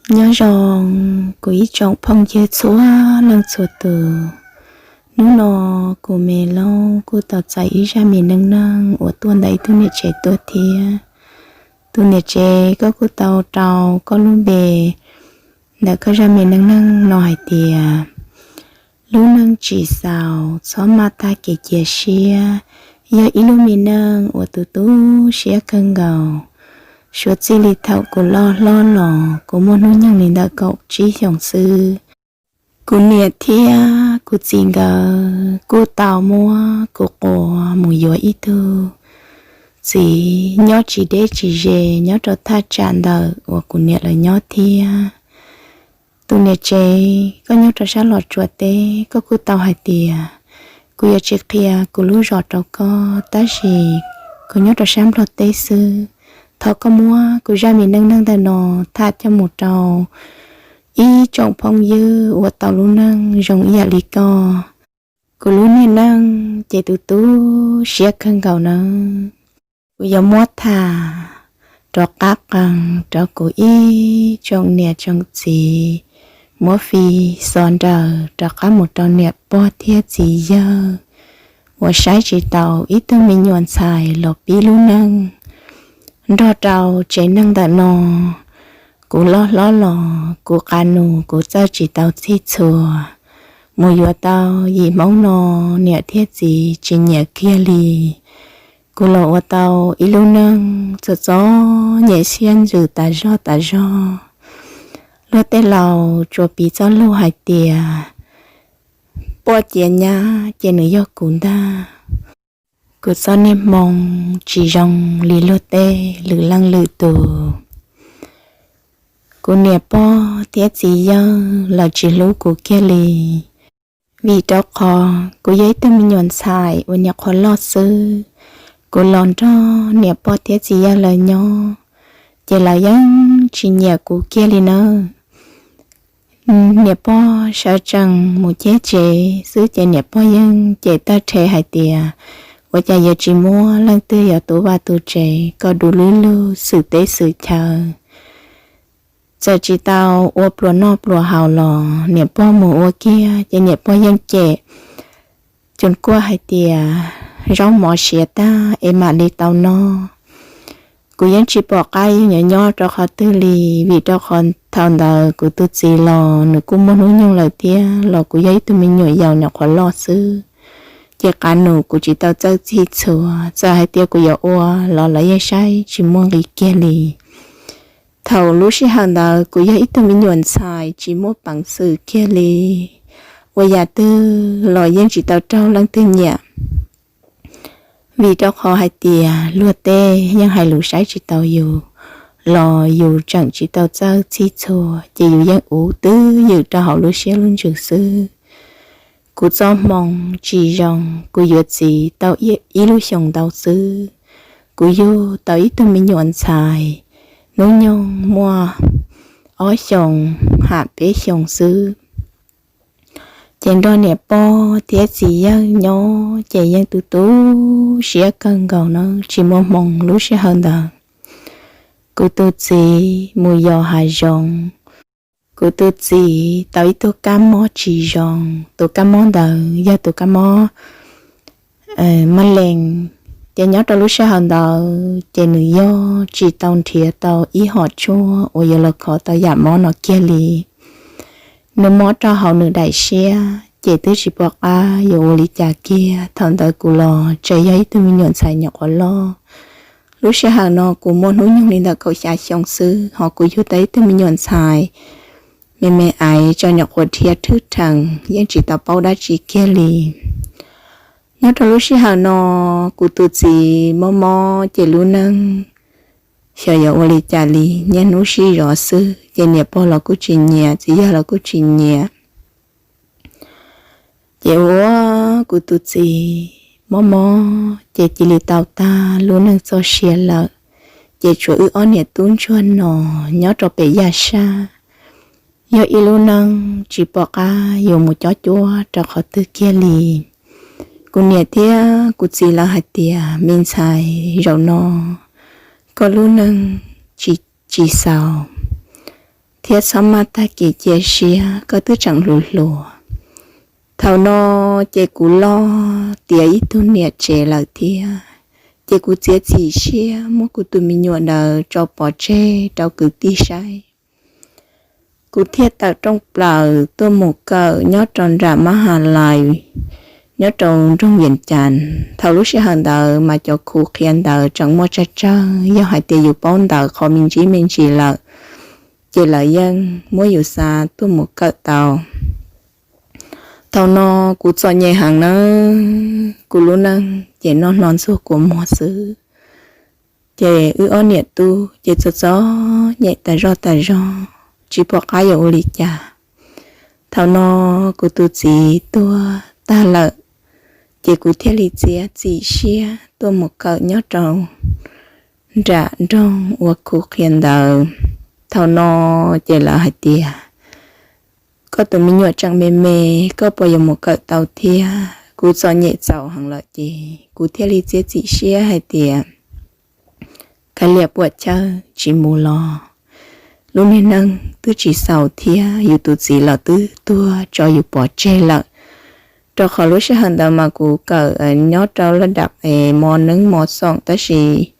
Nyob zoo kuv ib tsoom phooj ywg txhua leej txhua tus. Hnub no kuv me Lauj kuj tau txais ib zaj me neej neeg uas tuaj ntawm ib tug niam tsev tuaj thiab. Tus niam tsev, koj kuj tau rau koj lub npe ntawm koj zaj me neej neeg no hais tias lub neej tsis xaus, txhob maj tag kev cia siab. Yog ib lub me neej uas tu tu siab kawg nkaus. Suav txij li thaum kuv loj hlob los kuv muaj hnub nyoog li ntawm kaum tsib xyoos xwb, kuv niam thiab kuv txiv nkawd kuj tau muab kuv quas mus yuav ib tug txiv nyob tsis deb tsis ze nyob rau thaj tsam ntawm uas kuv niam lawv nyob thiab. Tus niam tsev, koj nyob rau sab Los Tsuas teb, koj kuj tau hais tias kuv yuav tsis qhia kuv lub zos rau koj, tab sis kuv nyob rau sab Nplog teb xwb. Thov koj muab kuv zaj me neej neeg ntawm no tham coj mus rau ib tsoom phooj ywg ua tau lub neej zoo ib yam li koj. Kuv lub niag neej ces tu tu siab kawg nkaus nawb. Kuv yuav muab tham rov qab qees rau kuv ib tsoom niam tsoom txiv, muab fi xov nraws rov qab mus rau niam pog thiab txiv yawg uas saib tsis taus ib tug me nyuam ntxhais los pib lub neej nrog rau tsev neeg ntawm no. Kuv loj hlob los kuv qab nus kuv txawj tsis tau txhij txhua, mus yuav tau yim Hmoob no niam thiab txiv tsis nyiam kiag li. Kuv los ua tau ib lub neej txom txom nyem siab ntsws tas zog tas zog. Luag tej laus tsuas piv txoj lus hais tias poj ciav nyab ces nws yog kuv ntag. Kuv txoj niag hmoo tsis zoo li luag tej lwm leej lwm tus. Kuv niam pog thiab txiv yawg lawv tsis hlub kuv kiag li, vim rau qhov kuv yog ib tug me nyuam ntxhais uas niam qhuav loj xwb. Kuv los nrog niam pog thiab txiv yawg lawv nyob, ces lawv yeej tsis nyiam kuv kiag li nawb. Niam pog sawv tsees mus cheb tsev xwb ces niam pog yeej cem tawg rhe hais tias, ua cas yuav tsis muaj leej twg yuav tu vaj tu tsev kom du lug lug xwm teb xwm chaw. Txawm tsis tau ua pluas noj pluas haus los niam pog mus ua kiag ces niam pog yeej cem, tsuas kuaj hais tias, zaub mov siav tag es mam li tau noj. Kuv yeej tsis pom qab yuav nyob rau qhov twg li, vim rau qhov thaum ntawd kuv tus txiv los nws kuj muaj hnub nyoog lawm thiab, los kuv yog ib tug me nyuam yaus nyuam qhuav loj xwb, ces qab nus kuv tsis tau txawj txhij txhua, txawm hais tias kuv yuav ua los lawv yeej saib tsis muaj nqis kiag li. Thaum lub sij hawm ntawd kuv yog ib tug me nyuam ntxhais tsis muaj peev xwm kiag li, ua yam twg los yeej tsis tau raug leej twg nyiam. Vim rau qhov hais tias luag tej yeej hais lus saib tsis taus yus, los yus tseem tsis tau txawj txhij txhua, ces yus yeej uv twb ywm rau hauv lub siab lub ntsws xwb. Kuv txoj hmoo tsis zoo, kuv yuav txiv tau ib lub xyoos ntau xwb. Kuv yug tau ib tug me nyuam ntxhais, hnub nyoog muaj ob xyoos ham peb xyoos xwb. Ces nrog niam pog thiab txiv yawg nyob ces yeej tu tu siab kawg nkaus na, tsis muaj hmoo lub sij hawm ntawd. Kuv tus txiv mus yos hav zoov, kuv tus txiv tau ib tug kab mob tsis zoo, tus kab mob ntawd yog tus kab mob mab lees. Ces nyob rau lub sij hawm ntawd ces nws yog tsis tau nrhiav tau ib hom tshuaj uas yuav los kho tau yam mob no kiag li. Nws mob rau hauv nws daim siab ces twb tsis pom qab yuav ua li cas kiag. Thaum ntawd kuv los tseem yog ib tug me nyuam ntxhais nyuam qhuav loj. Lub sij hawm no kuv muaj hnub nyoog li ntawm kaum xya xyoo xwb, ho kuv yug tau ib tug me nyuam ntxhais me me aiv tseem nyuam qhuav dhia rhwb rhees, yeej tsis tau paub dab tsi kiag li. Nyob rau lub sij hawm no kuv tus txiv mob mob ces lub neej xyov yuav ua li cas li, niaj hnub sib zov xwb, ces niam pog los kuj tsis nyiam, txiv yawg los kuj tsis nyiam. Ces ua kuv tus txiv mob mob ces cia li tau tag lub neej txoj sia lawm. Ces tsuas wb ob niam tub ntsuag no nyob rau pem yaj sab, yog ib lub neej tsis pom qab yuav mus cob cuab rau qhov twg kiag li. Kuv niam thiab kuv txiv lawv hais tias, me ntxhais, zaum no koj lub neej tsis xaus, thiab txhob maj tag kev cia siab, koj twb tseem hluas hluas. Thaum no ces kuv loj tiav ib tug niam tsev lawm thiab, ces kuv txiav txim siab muab kuv tus me nyuam ntawd tso pov tseg rau kwv tij saib. Kuv thiaj tawm rooj plaws tuaj mus kawm nyob rau nram mab has lais nyob rau nroog Vias Cas. Thaum lub sij hawm ntawd mas cov khu qhia ntawv tseem muaj tsawg tsawg, yog hais tias yus paub ntawv qhov me ntsis me ntsis lawm, ces lawv yeej muab yus xa tuaj mus kawm tau. Thaum no kuv txom nyem heev nawb, kuv lub neej ces noj hno ntxuag kua muag xwb. Ces wb ob niam tub ces txom txom nyem tas zog tas zog, tsis pom qab yuav ua li cas. Thaum no kuv tus txiv tuag tag lawm, ces kuv thiaj li txiav txim siab tuaj mus kawm nyob rau nram nroog ua khu qhia ntawv. Thaum no ces lawv hais tias, koj tus me nyuam tseem me me, koj puas yuav mus kawm tau thiab? Kuv txom nyem txaus heev lawm ces kuv thiaj li txiav txim siab hais tias, kav liam puam chawj tsis mus los, lub niag neej twb tsis xaus thiab yus tus txiv los twb tuag tso yus pov tseg lawm. Rau qhov lub sij hawm ntawd mas kuv kawm nyob rau laj dam mos neeb mos xoom, tab sis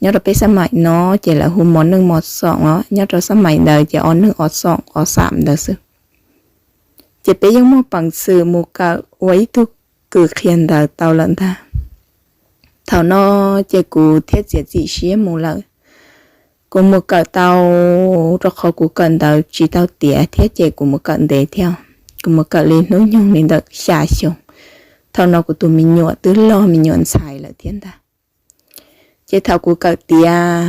nyob rau peb xab maim no ces lawv hu mos neej mos xoom os, nyob rau xab maim ntawd ces o neej o xoom o xam ntawd xwb. Ces peb yeej muaj peev xwm mus kawm ua ib tug kws qhia ntawv tau lawm ntag. Thaum no ces kuv thiaj txiav txim siab mus lawm. Kuv mus kawm tau, rau qhov kuv kawm ntawv tsis tau tiav thiab ces kuv mus kawm ntev thiab. Kuv mus kawm li hnub nyoog li ntawm xya xyoo. Thaum no kuv tus me nyuam twb loj me nyuam ntxhais lawm thiab ntag. Ces thaum kuv kawm tiav,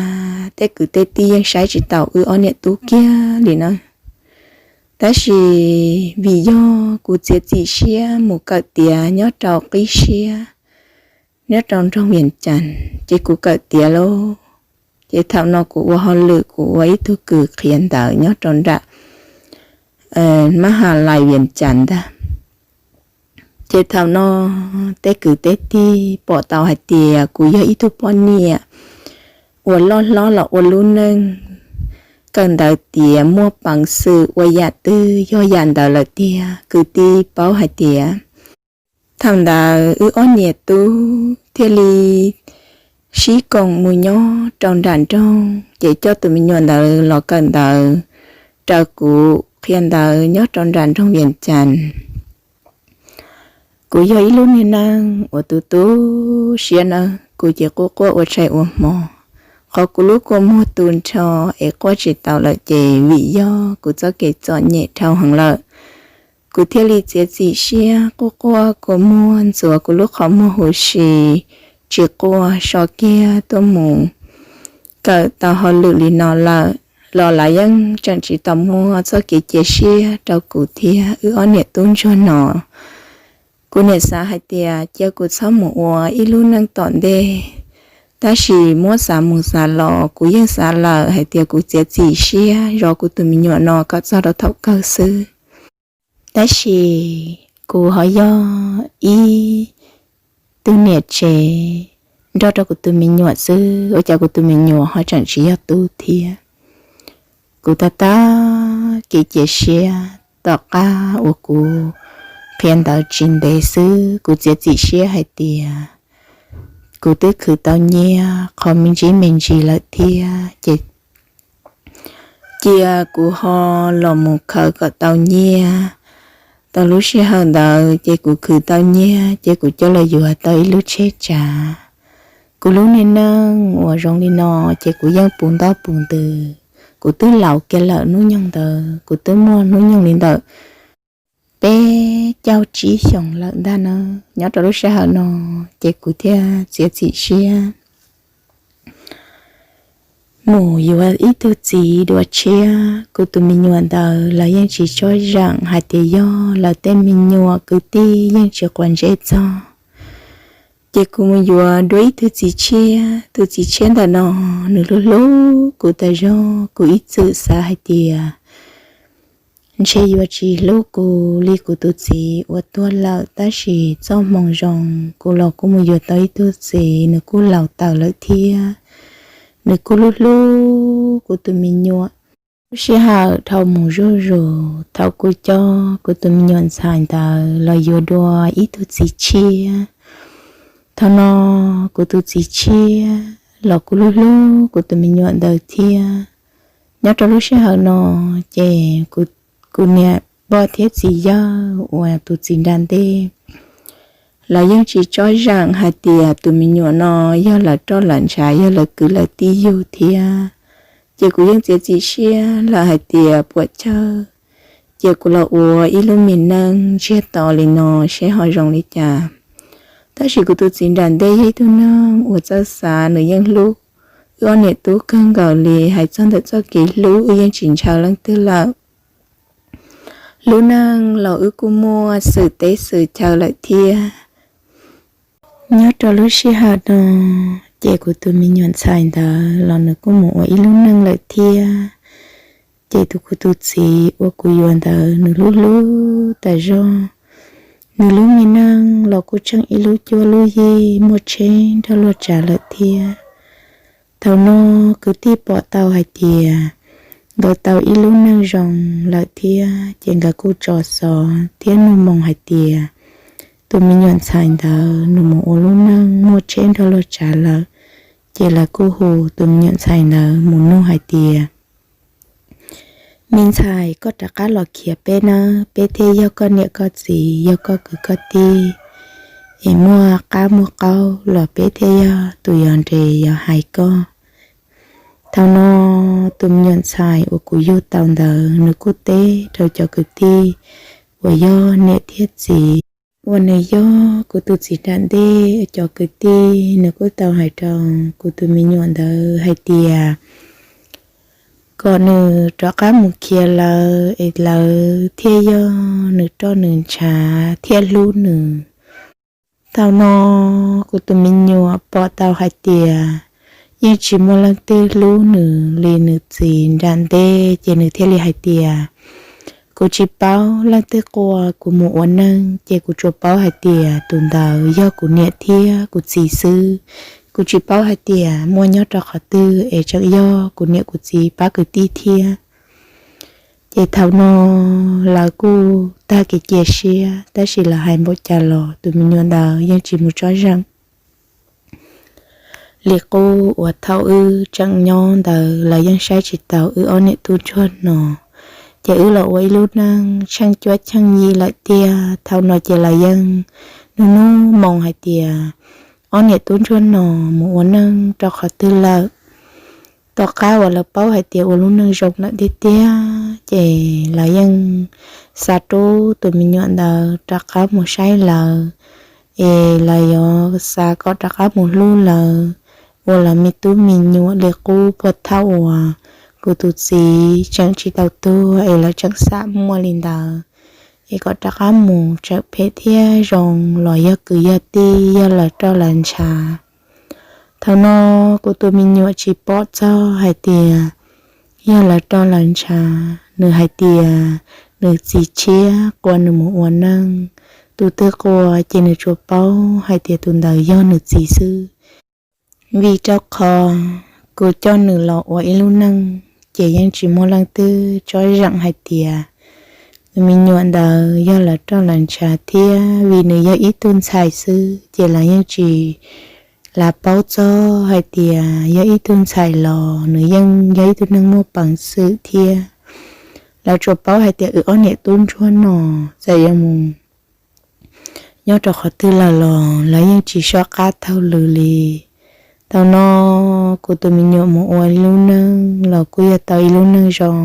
tej kwv tej tij yeej saib tsis taus wb ob niam tub kiag li na. Tab sis vim yog kuv txiav txim siab mus kawm tiav nyob rau qib siab, nyob rau nroog Vias Cas, ces kuv kawm tiav lauj. Ces thaum no kuv ua hauj lwm, kuv ua ib tug kws qhia ntawv nyob rau nram mab has lais Vias Cas ntag. Ces thaum no tej kwv tej tij pom tau hais tias kuv yog ib tug poj niam uas loj hlob los ua lub neej, kawm ntawv tiav muaj peev xwm ua yam twg yog yam ntawd lawm tiag. Kwv tij paub hais tias thaum ntawd wb ob niam tub thiaj li sib koom mus nyob rau nram nroog, ces coj tus me nyuam ntawd los kawm ntawv raws kuv qhia ntawv nyob rau nram nroog Vias Cas. Kuv yog ib lub niag neeg uas tu tu siab nawb, kuv ces quaj quaj ua tshais ua hmo. Qhov kuv lub kua muag tu nrho es quaj tsis tau lawm ces vim yog kuv txoj kev txom nyem dhau heev lawm. Kuv thiaj li txiav txim siab quaj quaj kua muag ntxuav kuv lub qhov muag huv si, tsis quaj, so kiag tuaj mus kawm tau hauj lwm li no lawm los lawv yeej tseem tsis tau muaj txoj kev cia siab rau kuv thiab wb ob niam tub ntsuag no. Kuv niam xav hais tias cia kuv txhob mus ua ib lub neej tom ntej, tab sis muab xav mus xav los kuv yeej xav lawm hais tias kuv txiav txim siab zov kuv tus me nyuam no kom txog rau thaum kawg xwb. Tab sis kuv ho yog ib tug niam tsev nrog rau kuv tus me nyuam xwb, ua cas kuv tus me nyuam ho tseem tsis yog tub thiab. Kuv tab tab kev cia siab tom qab uas kuv qhia ntawv tsis ntev xwb, kuv txiav txim siab hais tias kuv twb khwv tau nyiaj qhov me ntsis me ntsis lawm thiab ces cia kuv ho los mus khaws kom tau nyiaj. Tau lub sij hawm ntawd ces kuv khwv tau nyiaj ces kuv coj los yuav tau ib lub tsheb tsav. Kuv lub niag neej uas zoo li no ces kuv yeej puv ntaub puv ntws. Kuv twb laus kiag lawm, hnub nyoog ntawd kuv twb muaj hnub nyoog li ntawm peb caug tsib xyoos lawm ntag na. Nyob rau lub sij hawm no ces kuv thiaj txiav txim siab mus yuav ib tug txiv dua tshiab. Kuv tus me nyuam ntawd lawv yeej tsis tsob zeem hais tias yog lawv tej me nyuam, kwv tij yeej tsis quav ntsej txog. Ces kuv mus yuav dua ib tug txiv tshiab. Tus txiv tshiab ntawm no nws hlub hlub kuv tas zog. Kuv ib txwm xav hais tias ntshe yuav tsis hlub kuv li kuv tus txiv uas tuag lawm, tab sis txoj hmoo zoo kuv los kuj mus yuav tau ib tug txiv, nws kuj laus tawm lawm thiab. Nws kuj hlub hlub kuv tus me nyuam. Lub sij hawm dhau mus zuj zus, thaum kuv coj kuv tus me nyuam ntxhais ntawd los yuav dua ib tug txiv tshiab, thaum no kuv tus txiv tshiab los kuj hlub hlub kuv tus me nyuam ntawd thiab. Nyob rau lub sij hawm no ces kuv niam pog thiab txiv yawg uas tus txiv nram ntej, lawv yeej tsis tsob zeem hais tias tus me nyuam no yog lawv roj lawv ntshav, yog lawv kwv lawv tij yug thiab. Ces kuv yeej txiav txim siab lawm hais tias puas tsawg, ces kuv los ua ib lub me neej ntsiag to li no seb ho zoo li cas. Tab sis kuv tus txiv nram ntej yog ib tug neeg uas txawj xav, nws yeej hlub wb ob niam tub kawg nkaus li. Hais txog ntawm txoj kev hlub wb yeej tsis ntshaw leej twg lawm. Lub neej los wb kuj muaj xwm teb xwm chaw lawm thiab. Nyob rau lub sij hawm no ces kuv tus me nyuam ntxhais ntawd los nws kuj mus ua ib lub neej lawm thiab. Ces tus kuv tus txiv uas kuv yuav ntawd nws hlub hlub tas zog. Nws lub me neej los kuj tseem ib lub cuab lub yig muaj tsheb nrog luag tsav lawm thiab. Thaum no kwv tij pom tau hais tias nkawd tau ib lub neej zoo lawm thiab, ces nkawd kuj tso xov thiab nug moo hais tias tus me nyuam ntxhais ntawd nws mus ua lub neej muaj tsheb nrog luag tsav lawm. Ces lawv kuj hu tus me nyuam ntxhais ntawd mus nug hais tias, me ntxhais, koj rov qab los khiav peb nawb, peb thiaj yog koj niam koj txiv, yog koj kwv koj tij, es muaj qab muaj qaub los peb thiaj yog tus yuav nres yuav hais koj. Thaum no tus me nyuam ntxhais uas kuv yug tau ntawd nws kuj teb rau cov kwv tij uas yog niam thiab txiv, uas nws yog kuv tus txiv nram ntej cov kwv tij, nws kuj tau hais rau kuv tus me nyuam ntawd hais tias kom nws rov qab mus khiav lawv es lawv thiaj yog nws roj nws ntshav thiaj hlub nws. Thaum no kuv tus me nyuam pom tau hais tias yeej tsis muaj leej twg hlub nws li nws txiv nram ntej, ces nws thiaj li hais tias, kuv tsis paub leej twg qua kuv mus ua neej, ces kuv tsuas paub hais tias tus ntawd yog kuv niam thiab kuv txiv xwb. Kuv tsis paub hais tias muaj nyob rau qhov twg es tseem yog kuv niam kuv txiv pab kwv tij thiab. Ces thaum no lawv kuj tag kev cia siab, tab sis lawv hais npaum cas los tus me nyuam ntawd yeej tsis mus tsob zeem. Li qub uas thaum wb tseem nyob ntawd lawv yeej saib tsis taus wb ob niam tub ntsuag no, ces wb los ua ib lub neej tsheej cuab tsheej yig lawm tiag. Thaum no ces lawv yeej nug nug moo hais tias ob niam tub ntsuag no mus ua neej rau qhov twg lawm. Tom qab uas lawv paub hais tias ua lub neej zoo lawm tiag tiag, ces lawv yeej xav rub tus me nyuam ntawd rov qab mus saib lawv, es lawv yuav xav kom rov qab mus hlub lawv, ua lawv me tub me nyuam li qub puag thaum uas kuv tus txiv tseem tsis tau tuag es lawv tseem xam muaj li ntawd, es kom rov qab mus tseem phem thiab zoo los yog kwv yog tij, yog lawv roj lawv ntshav. Thaum no kuv tus me nyuam tsis pom txog hais tias yog lawv roj lawv ntshav, nws hais tias nws txiv tshiab qua nws mus ua neej. Tus twg qua ces nws tsuas paub hais tias tus ntawd yog nws txiv xwb. Vim rau qhov kuv coj nws los ua ib lub neej, ces yeej tsis muaj leej twg tsob zeem hais tias tus me nyuam ntawd yog lawv roj lawv ntshav thiab. Vim nws yog ib tug ntxhais xwb, ces lawv yeej tsis lav paub txog hais tias yog ib tug ntxhais los nws yeej yog ib tug neeg muaj peev xwm thiab. Lawv tsuas paub hais tias wb ob niam tub ntsuag no txawm yuav mus nyob rau qhov twg lawm los lawv yeej tsis soj qab taug lw li. Thaum no kuv tus me nyuam mus ua ib lub neej los kuj yog tau ib lub neej zoo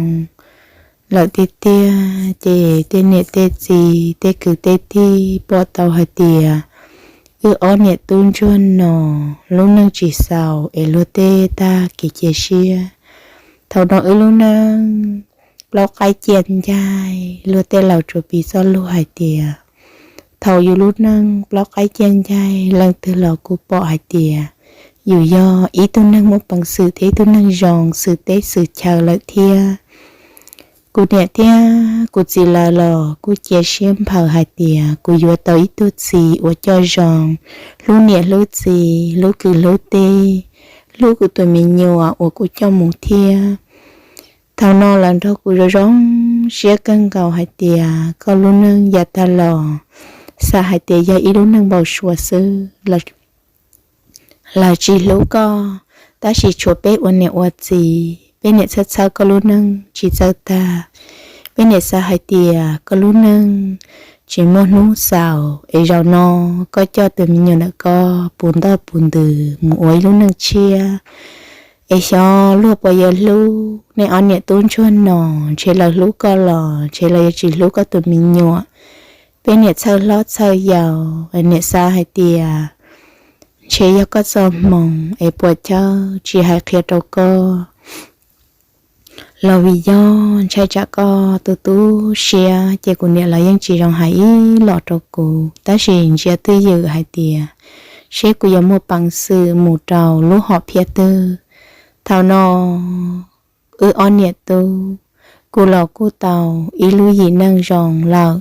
lawm tiag tiag, ces tej niam tej txiv, tej kwv tej tij pom tau hais tias wb ob niam tub ntsuag no lub neej tsis xaus es luag tej tag kev cia siab. Thaum no wb lub neej plaub qaib cia ncaig, luag tej laus tsuas piv txoj lus hais tias thaum yus lub neej plaub qaib cia ncaig, leej twg los kuj pom hais tias yus yog ib tug neeg muaj peev xwm thiab ib tug neeg zoo xwm teb xwm chaw lawm thiab. Kuv niam thiab kuv txiv lawv los kuj cia siab nphaws hais tias kuv yuav tau ib tug txiv uas coj zoo, hlub niam hlub txiv, hlub kwv hlub tij, hlub kuv tus me nyuam uas kuv coj mus thiab. Thaum no lawv nrog kuv zoo zoo siab kawg nkaus hais tias koj lub neej yav tag los xav hais tias yog ib lub neej npau suav xwb lawv tsis hlub koj, tab sis tshuav peb ua niam ua txiv, peb niam txhawj txhawj koj lub neej tsis txawj tag. Peb niam xav hais tias koj lub neej tsis muaj hnub xaus, es zaum no koj coj tus me nyuam ntawm koj puv ntoj puv ntws mus ua ib lub neej tshiab, es xyov luag puas yuav hlub nej ob niam tub ntsuag no. Ntshe lawv hlub koj los ntshe lawv yuav tsis hlub koj tus me nyuam. Peb niam txhawj hlob txhawj yau, niam xav hais tias ntshe yog koj txoj hmoo es puas chawj tsis hais qhia rau koj los vim yog ntshai tsam koj tu tu siab, ces kuv niam los yeej tsis zoo hais ib los rau kuv, tab sis ntsia twj ywm hais tias seb kuv yuav muaj peev xwm mus rau lub hom phiaj twg. Thaum no wb ob niam tub, kuv los kuj tau ib lub yim neej zoo lawm.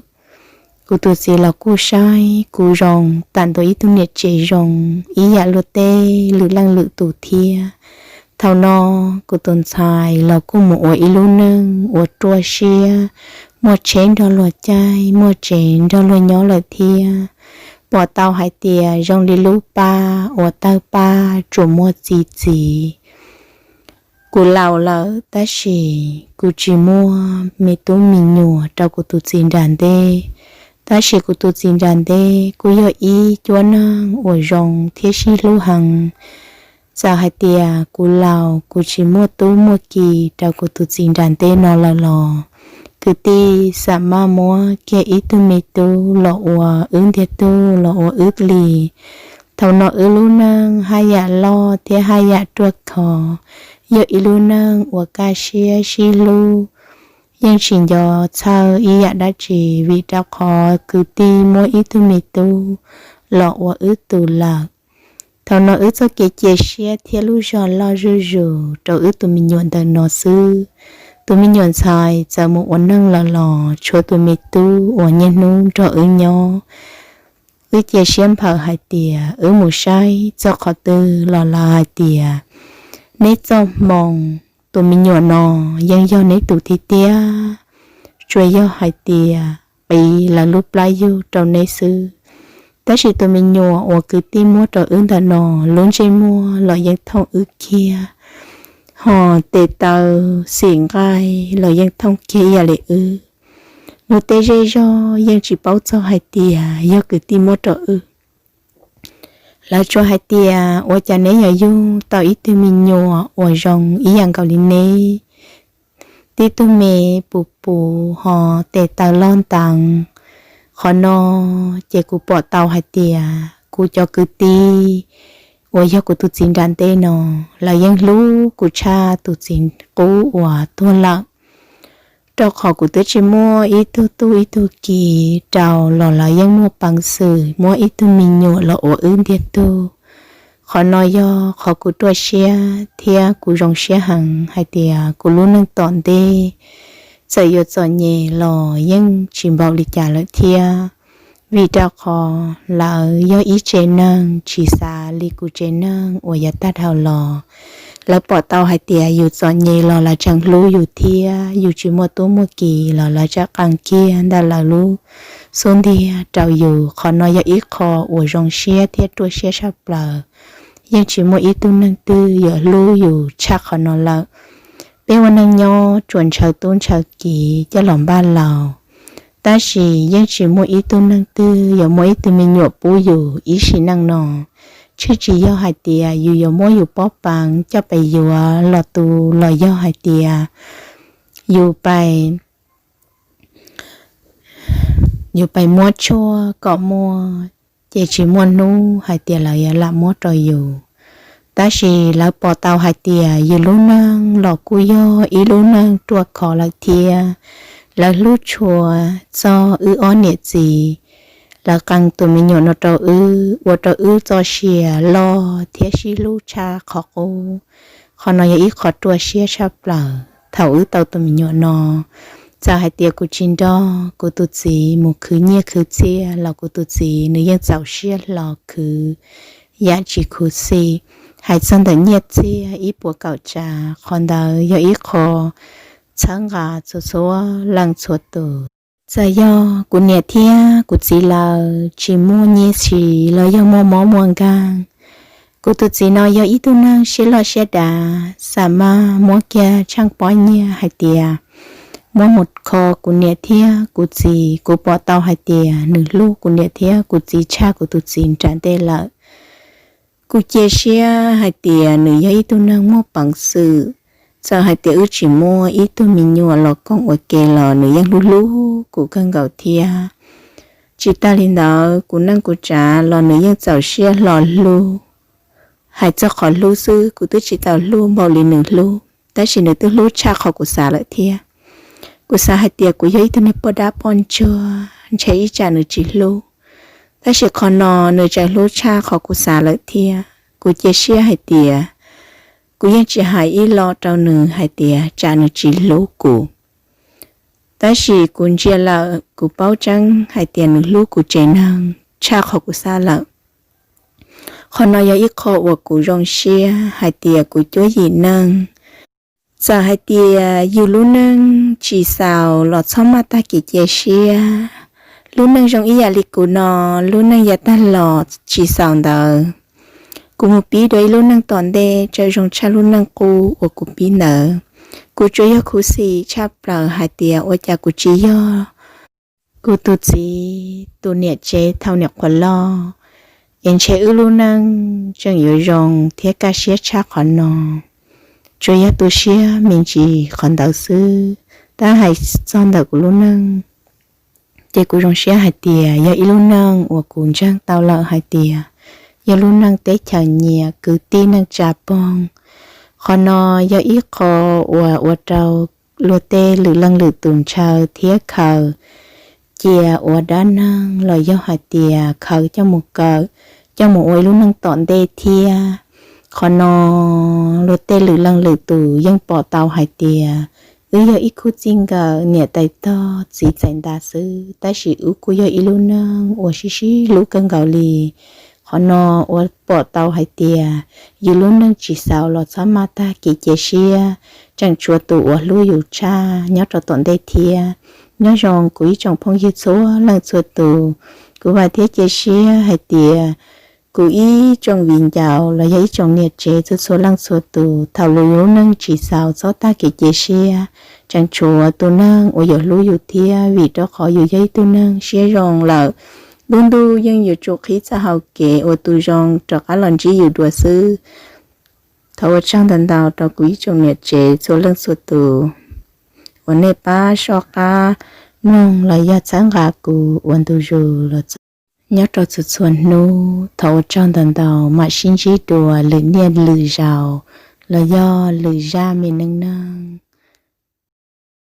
Kuv tus txiv los kuj saib kuv zoo tam ntua ib tug niam tsev zoo, ib yam luag tej lwm leej lwm tus thiab. Thaum no kuv tus ntxhais los kuj mus ua ib lub neej uas ruaj siab, muaj tsheb nrog luag caij, muaj tsev nrog luag nyob lawm thiab. Pom tau hais tias zoo li lub pab uas tawg paj tsuas muaj txi txiv. Kuv laus lawm tab sis kuv tsis muaj me tub me nyuam rau kuv tus txiv nram ntej, tab sis kuv tus txiv nram ntej kuj yog ib cuab neeg uas zoo thiab sib hlub heev. Txawm hais tias kuv laus kuv tsis muaj tub muaj ki rau kuv tus txiv nram ntej no lawm los kwv tij xam maj muab kiag ib tug me tub los ua wb ntiag tug los ua wb li. Thaum no wb lub neej haj yam loj thiab haj yam ruaj khov, yog ib lub neej uas kaj siab sib hlub, yeej tsis nco txhawj ib yam dab tsi vim rau qhov kwv tij muab ib tug me tub los ua wb tus lawm. Thaum no wb txoj kev cia siab thiab lub zog loj zuj zus rau wb tus me nyuam ntawm no xwb. Tus me nyuam ntxhais txawm mus ua neej lawm los tshuav tus me tub uas niaj hnub nrog wb nyob. Wb cia siab nphaws hais tias wb mus saib txog qhov twg los lawv hais tias neb txoj hmoo, tus me nyuam no yeej yog neb tus tiag tiag, tsuas yog hais tias qiv lawv lub plab yug rau neb xwb. Tab sis tus me nyuam uas kwv tij muab rau wb ntawm no, lub ntsej muag los yeej thooj wb kiag, ho tes taw xim nqaij los yeej thooj kiag ib yam li wb. Lub tej zej zog yeej tsis paub txog hais tias yog kwv tij muab rau wb. Lawv tsuas hais tias ua cas neb yog yug tau ib tug me nyuam uas zoo ib yam nkaus li neb, tib tug me puv puv ho tes taw loj nteev. Qhov no ces kuv pom tau hais tias kuv cov kwv tij uas yog kuv tus txiv nram ntej no, lawv yeej hlub kuv tshaj tus txiv qub uas tuag lawm. Rau qhov kuv twb tsis muaj ib tug tub ib tug ki rau los lawv yeej muaj peev xwm muab ib tug me nyuam los ua wb ntiag tug. Qhov no yog qhov kuv ruaj siab thiab kuv zoo siab heev hais tias kuv lub neej tom ntej txawm yuav txom nyem los yeej tsis npaum li cas lawm thiab. Vim rau qhov lawv yog ib tsev neeg tsis xav li kuv tsev neeg uas yav tag dhau los. Lawv pom tau hais tias yus txom nyem los lawv tseem hlub yus thiab, yus tsis muaj tub muaj ki los lawv tseem qee kiag ntawm lawv lub xub ntiag rau yus. Qhov no yog ib qho uas zoo siab thiab ruaj siab tshaj plaws. Yeej tsis muaj ib tug neeg twg yuav hlub yus tshaj qhov no lawm. Peb ua neej nyob tsuas ntshaw tub ntshaw ki coj los npaj laus, tab sis yeej tsis muaj ib tug neeg twg yuav muaj ib tug me nyuam pub yus ib sim neej no. Tshwj tsis yog hais tias yus yuav muab yus pob peev coj pes yuav los tu, los yog hais tias yus pais, yus pais muab tshuaj kom muaj, ces tsis muaj hnub hais tias lawv yuav lam muab rau yus. Tab sis lawv pom tau hais tias yus lub neej los kuj yog ib lub neej ruaj khov lawm thiab. Lawv hlub tshua txog wb ob niam txiv, lawv qee tus me nyuam no rau wb, ua rau wb txoj sia loj thiab sib hlub tshaj qhov qub. Qhov no yog ib qho ruaj siab tshaj plaws. Thaum wb tau tus me nyuam no, txawm hais tias kuv tsis nrog kuv tus txiv mus khwv nyiaj khwv txiaj los kuv tus txiv nws yeej txaus siab hlo khwv yam tsis khuv xim. Hais txog ntawm nyiaj txiaj ib puas kaum tsav, qhov ntawd yog ib qho txhawb nqa txhua txhua leej txhua tus. Txawm yog kuv niam thiab kuv txiv lawv tsis muaj nyiaj txiag los yog muaj mob muaj nkeeg, kuv tus txiv no yog ib tug neeg siab loj siab dav, xam maj muab kiag tsheej pob nyiaj hais tias muab mus kho kuv niam thiab kuv txiv. Kuv pom tau hais tias nws hlub kuv niam thiab kuv txiv tshaj kuv tus txiv nram ntej lawm. Kuv cia siab hais tias nws yog ib tug neeg muaj peev xwm. Txawm hais tias wb tsis muaj ib tug me nyuam los koom ua ke los nws yeej hlub hlub kuv kawg nkaus thiab. Tsis tas li ntawd, kuv neej kuv tsav los nws yeej txaus siab hlo hlub. Hais txog qhov hlub xwb, kuv twb tsis tau hlub npaum li nws hlub, tab sis nws twb hlub tshaj qhov kuv xav lawm thiab. Kuv xav hais tias kuv yog ib tug niag poj dab poj ntsuag, ntshe ib tsam nws tsis hlub, tab sis qhov no nws tseem hlub tshaj qhov kuv xav lawm thiab. Kuv cia siab hais tias kuv yeej tsis hais ib los rau nws hais tias tsam nws tsis hlub kuv. Tab sis kuv ntsia lawm, kuv paub tseeb hais tias nws hlub kuv tsev neeg tshaj qhov kuv xav lawm. Qhov no yog ib qho uas kuv zoo siab hais tias kuv cuab yim neej. Txawm hais tias yus lub neej tsis xaus los txhob maj tag kev cia siab. Lub neej zoo ib yam li kuv no, lub neej yav tag los tsis xaus ntawd, kuv mus pib dua ib lub neej tom ntej tseem zoo tshaj lub neej qub uas kuv pib ntawd. Kuv tsuas yog khuv xim tshaj plaws hais tias ua cas kuv tsis yog kuv tus txiv tus niam tsev thaum niam qhuav loj, es ntshe wb lub neej tseem yuav zoo thiab kaj siab tshaj qhov no. Tsuas yog tu siab me ntsis qhov ntawd xwb. Tab hais txog ntawm kuv lub neej, ces kuv zoo siab hais tias yog ib lub neej uas kuv ntseeg tau lawm hais tias yog lub neej teb chaws nyiam, kwv tij neej tsa pog. Qhov no yog ib qho uas ua rau luag tej lwm leej lwm tus ntshaw thiab khaws cia ua dab neeg los yog hais tias khaws coj mus kawm, coj mus ua ib lub neej tom ntej thiab. Qhov no luag tej lwm leej lwm tus yeej pom tau hais tias wb yog ib khub txij nkawm niam tais tog txiv txais ntas xwb, tab sis wb kuj yog ib lub neej uas sib sib hlub kawg nkaus li. Qhov no ua pom tau hais tias yus lub neej tsis xaus los txhob maj tag kev cia siab, tseem tshuav tus uas hlub yus tshaj nyob rau tom ntej thiab. Nyob zoo kuv ib tsoom phooj ywg txhua leej txhua tus, kuv vam thiab cia siab hais tias kuv ib tsoom viv ncaus los yog ib tsoom niam tsev txhua txhua leej txhua tus, thaum lub neej tsis xaus txhob tag kev cia siab, tseem tshuav tus neeg uas yuav hlub yus thiab, vim rau qhov yus yog ib tug neeg siab zoo lawm, lub ntuj yeej yuav tsum qhib txoj hau kev ua tus zoo rov qab los ntsib yus dua xwb. Thov ua tsaug ntau ntau rau kuv ib tsoom niam tsev txhua leej txhua tus uas nej pab soj qab mloog los yog txhawb nqa kuv ua ntu zus los txog nyob rau txhua txhua hnub. Thov ua tsaug ntau ntau, mam sib ntsib dua lwm niaj lwm zaus los yog lwm zaj me neej neeg.